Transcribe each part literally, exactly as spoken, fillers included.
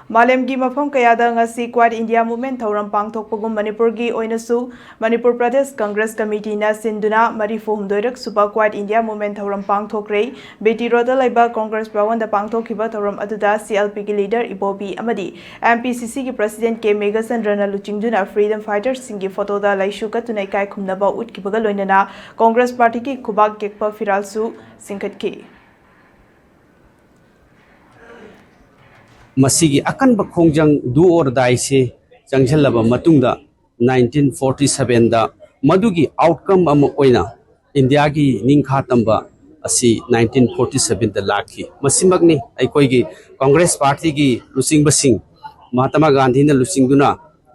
ꯃꯥꯂꯦꯝꯒꯤ ꯃꯐꯝ ꯀꯌꯥꯗ ꯉꯁꯤ Quiet India Movement ꯊꯧꯔꯝ ꯄꯥꯡꯊꯣꯛꯄꯒꯨꯝ ꯃꯅꯤꯄꯨꯔꯒꯤ ꯑꯣꯏꯅꯁꯨ ꯃꯅꯤꯄꯨꯔ ꯄ꯭ꯔꯗꯦꯁ ꯀꯪꯒ꯭ꯔꯦꯁ ꯀꯃꯤꯇꯤꯅ ꯁꯤꯟꯗꯨꯅ ꯃꯔꯤꯐꯨ ꯍꯨꯝꯗꯣꯏꯔꯛ ꯁꯨꯕ Quiet India Movement ꯊꯧꯔꯝ ꯄꯥꯡꯊꯣꯛꯈ꯭ꯔꯦ꯫ ꯕꯤ ꯇꯤ ꯔꯣꯗꯇ ꯂꯩꯕ ꯀꯪꯒ꯭ꯔꯦꯁ ꯚꯋꯟꯗ ꯄꯥꯡꯊꯣꯛꯈꯤꯕ ꯊꯧꯔꯝ ꯑꯗꯨꯗ C L P ꯒꯤ ꯂꯤꯗꯔ ꯏꯕꯣꯕꯤ ꯑꯃꯗꯤ M P C C ꯒꯤ ꯄ꯭ꯔꯁꯤꯗꯦꯟꯠ ꯀꯦ ꯃꯦꯘꯆꯟꯗ꯭ꯔꯅ ꯂꯨꯆꯤꯡꯗꯨꯅ ꯐ꯭ꯔꯤꯗꯝ ꯐꯥꯏꯇꯔꯁꯤꯡꯒꯤ ꯐꯣꯇꯣꯗ ꯂꯩꯁꯨ ꯀꯠꯇꯨꯅ ꯏꯀꯥꯏ ꯈꯨꯝꯅꯕ ꯎꯠꯈꯤꯕꯒ ꯂꯣꯏꯅꯅ ꯀꯪꯒ꯭ꯔꯦꯁ ꯄꯥꯔꯇꯤꯒꯤ ꯈꯨꯕꯥꯛ ꯌꯦꯛꯄ ꯐꯤꯔꯥꯜꯁꯨ ꯆꯤꯡꯈꯠꯈꯤ꯫ ꯃꯁꯤꯒꯤ ꯑꯀꯟꯕ ꯈꯣꯡꯖꯪ do or dieꯁꯤ ꯆꯪꯁꯤꯜꯂꯕ ꯃꯇꯨꯡꯗ nineteen forty sevenꯗ ꯃꯗꯨꯒꯤ outcome ꯑꯃ ꯑꯣꯏꯅ ꯏꯟꯗꯤꯌꯥꯒꯤ ꯅꯤꯡꯈꯥ ꯇꯝꯕ ꯑꯁꯤ nineteen forty sevenꯗ ꯂꯥꯛꯈꯤ꯫ ꯃꯁꯤꯃꯛꯅꯤ ꯑꯩꯈꯣꯏꯒꯤ ꯀꯪꯒ꯭ꯔꯦꯁ ꯄꯥꯔꯇꯤꯒꯤ ꯂꯨꯆꯤꯡꯕꯁꯤꯡ ꯃꯍꯥꯇꯃꯥ ꯒꯥꯟꯙꯤꯅ ꯂꯨꯆꯤꯡꯗꯨꯅ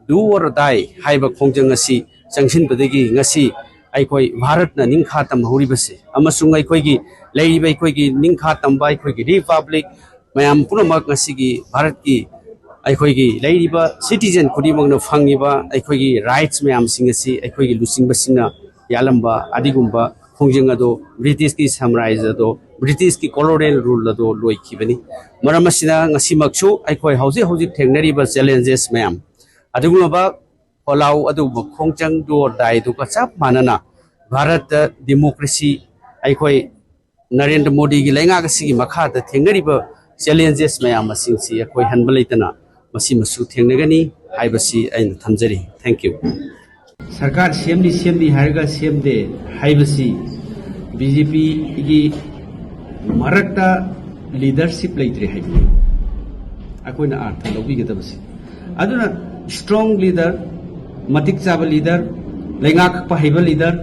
do or die ꯍꯥꯏꯕ ꯈꯣꯡꯖꯪ ꯑꯁꯤ ꯆꯪꯁꯤꯟꯕꯗꯒꯤ ꯉꯁꯤ ꯑꯩꯈꯣꯏ ꯚꯥꯔꯠꯅ ꯅꯤꯡꯈꯥ ꯇꯝꯍꯧꯔꯤꯕꯁꯤ ꯑꯃꯁꯨꯡ ꯑꯩꯈꯣꯏꯒꯤ ꯂꯩꯔꯤꯕ ꯑꯩꯈꯣꯏꯒꯤ ꯅꯤꯡꯈꯥ ꯇꯝꯕ ꯑꯩꯈꯣꯏꯒꯤ ꯔꯤꯄꯕ꯭ꯂꯤꯛ ꯃꯌꯥꯝ ꯄꯨꯝꯅꯃꯛ ꯉꯁꯤꯒꯤ ꯚꯥꯔꯠꯀꯤ ꯑꯩꯈꯣꯏꯒꯤ ꯂꯩꯔꯤꯕ citizen ꯈꯨꯗꯤꯡꯃꯛꯅ ꯐꯪꯉꯤꯕ ꯑꯩꯈꯣꯏꯒꯤ rights ꯃꯌꯥꯝꯁꯤꯡ ꯑꯁꯤ ꯑꯩꯈꯣꯏꯒꯤ ꯂꯨꯆꯤꯡꯕꯁꯤꯡꯅ ꯌꯥꯜꯂꯝꯕ ꯑꯗꯨꯒꯨꯝꯕ ꯈꯣꯡꯖꯪ ꯑꯗꯣ ꯕ꯭ꯔꯤꯇꯤꯁꯀꯤ ꯁꯥꯝꯔꯥꯖ꯭ꯌ ꯑꯗꯣ ꯕ꯭ꯔꯤꯇꯤꯁꯀꯤ colonial rule ꯑꯗꯣ ꯂꯣꯏꯈꯤꯕꯅꯤ꯫ ꯃꯔꯝ ꯑꯁꯤꯅ ꯉꯁꯤꯃꯛꯁꯨ ꯑꯩꯈꯣꯏ ꯍꯧꯖꯤꯛ ꯍꯧꯖꯤꯛ ꯊꯦꯡꯅꯔꯤꯕ challenges ꯃꯌꯥꯝ ꯑꯗꯨꯒꯨꯝꯂꯕ ꯈꯣꯜꯂꯥꯎ ꯑꯗꯨꯒꯨꯝꯕ ꯈꯣꯡꯖꯪ do or dieꯗꯨꯒ ꯆꯞ ꯃꯥꯟꯅꯅ ꯚꯥꯔꯠꯇ democracy ꯑꯩꯈꯣꯏ ꯅꯔꯦꯟꯗ꯭ꯔ ꯃꯣꯗꯤꯒꯤ ꯂꯩꯉꯥꯛ ꯑꯁꯤꯒꯤ ꯃꯈꯥꯗ ꯊꯦꯡꯅꯔꯤꯕ challenges ꯃꯌꯥꯝ ꯑꯁꯤꯡꯁꯤ ꯑꯩꯈꯣꯏ ꯍꯟꯕ ꯂꯩꯇꯅ ꯃꯁꯤꯃꯁꯨ ꯊꯦꯡꯅꯒꯅꯤ ꯍꯥꯏꯕꯁꯤ ꯑꯩꯅ ꯊꯝꯖꯔꯤ꯫ Thank you꯫ ꯁꯔꯀꯥꯔ ꯁꯦꯝꯅꯤ ꯁꯦꯝꯅꯤ ꯍꯥꯏꯔꯒ ꯁꯦꯝꯗꯦ ꯍꯥꯏꯕꯁꯤ BJPꯒꯤ ꯃꯔꯛꯇ leadership ꯂꯩꯇ꯭ꯔꯦ ꯍꯥꯏꯕꯅꯤ ꯑꯩꯈꯣꯏꯅ ꯑꯥꯔꯊ ꯂꯧꯕꯤꯒꯗꯕꯁꯤ꯫ ꯑꯗꯨꯅ strong leader, ꯃꯇꯤꯛ ꯆꯥꯕ leader, ꯂꯩꯉꯥꯛꯄ ꯍꯩꯕ leader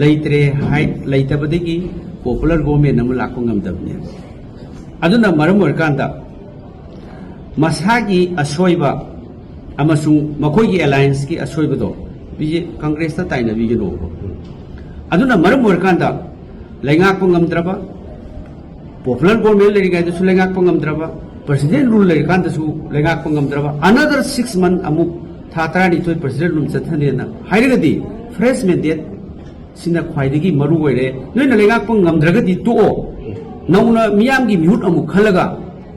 ꯂꯩꯇ꯭ꯔꯦ ꯍꯥꯏ, ꯂꯩꯇꯕꯗꯒꯤ popular government ꯑꯃ ꯂꯥꯛꯄ ꯉꯝꯗꯕꯅꯦ꯫ ꯑꯗꯨꯅ ꯃꯔꯝ ꯑꯣꯏꯔꯀꯥꯟꯗ ꯃꯁꯥꯒꯤ ꯑꯁꯣꯏꯕ ꯑꯃꯁꯨꯡ ꯃꯈꯣꯏꯒꯤ allianceꯀꯤ ꯑꯁꯣꯏꯕꯗꯣ ꯕꯤ ꯖꯦ ꯀꯪꯒ꯭ꯔꯦꯁꯇ ꯇꯥꯏꯅꯕꯤꯒꯅꯣ꯫ ꯑꯗꯨꯅ ꯃꯔꯝ ꯑꯣꯏꯔꯀꯥꯟꯗ ꯂꯩꯉꯥꯛꯄ ꯉꯝꯗ꯭ꯔꯕ, popular government ꯂꯩꯔꯤꯉꯩꯗꯁꯨ ꯂꯩꯉꯥꯛꯄ ꯉꯝꯗ꯭ꯔꯕ, president rule ꯂꯩꯔꯀꯥꯟꯗꯁꯨ ꯂꯩꯉꯥꯛꯄ ꯉꯝꯗ꯭ꯔꯕ, another six month ꯑꯃꯨꯛ ꯊꯥ ꯇꯔꯥꯅꯤꯊꯣꯏ president rule ꯆꯠꯊꯅꯦꯅ ꯍꯥꯏꯔꯒꯗꯤ fresh mandate ꯁꯤꯅ ꯈ꯭ꯋꯥꯏꯗꯒꯤ ꯃꯔꯨ ꯑꯣꯏꯔꯦ꯫ ꯅꯣꯏꯅ ꯂꯩꯉꯥꯛꯄ ꯉꯝꯗ꯭ꯔꯒꯗꯤ ꯇꯣꯛꯑꯣ, ꯅꯧꯅ ꯃꯤꯌꯥꯝꯒꯤ ꯃꯤꯍꯨꯠ ꯑꯃꯨꯛ ꯈꯜꯂꯒ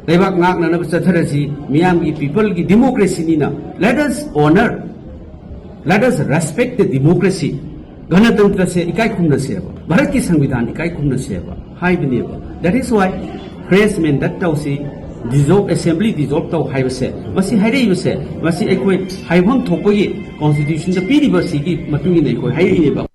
ꯂꯩꯕꯥꯛ ꯉꯥꯛꯅꯅꯕ ꯆꯠꯊꯔꯁꯤ꯫ ꯃꯤꯌꯥꯝꯒꯤ, peopleꯒꯤ democracyꯅꯤꯅ, let us honor, let us respect the democracy꯫ ꯒꯅꯇꯟꯇ꯭ꯔꯁꯦ ꯏꯀꯥꯏ ꯈꯨꯝꯅꯁꯦꯕ, ꯚꯥꯔꯠꯀꯤ ꯁꯪꯕꯤꯙꯥꯟ ꯏꯀꯥꯏ ꯈꯨꯝꯅꯁꯦꯕ ꯍꯥꯏꯕꯅꯦꯕ꯫ That is why fresh mandate ꯇꯧꯁꯤ, dissolve, assembly dissolve ꯇꯧ ꯍꯥꯏꯕꯁꯦ, ꯃꯁꯤ ꯍꯥꯏꯔꯛꯏꯕꯁꯦ, ꯃꯁꯤ ꯑꯩꯈꯣꯏ ꯍꯥꯏꯐꯝ ꯊꯣꯛꯄꯒꯤ constitutionꯗ ꯄꯤꯔꯤꯕ ꯁꯤꯒꯤ ꯃꯇꯨꯡ ꯏꯟꯅ ꯑꯩꯈꯣꯏ ꯍꯥꯏꯔꯛꯏꯅꯦꯕ꯫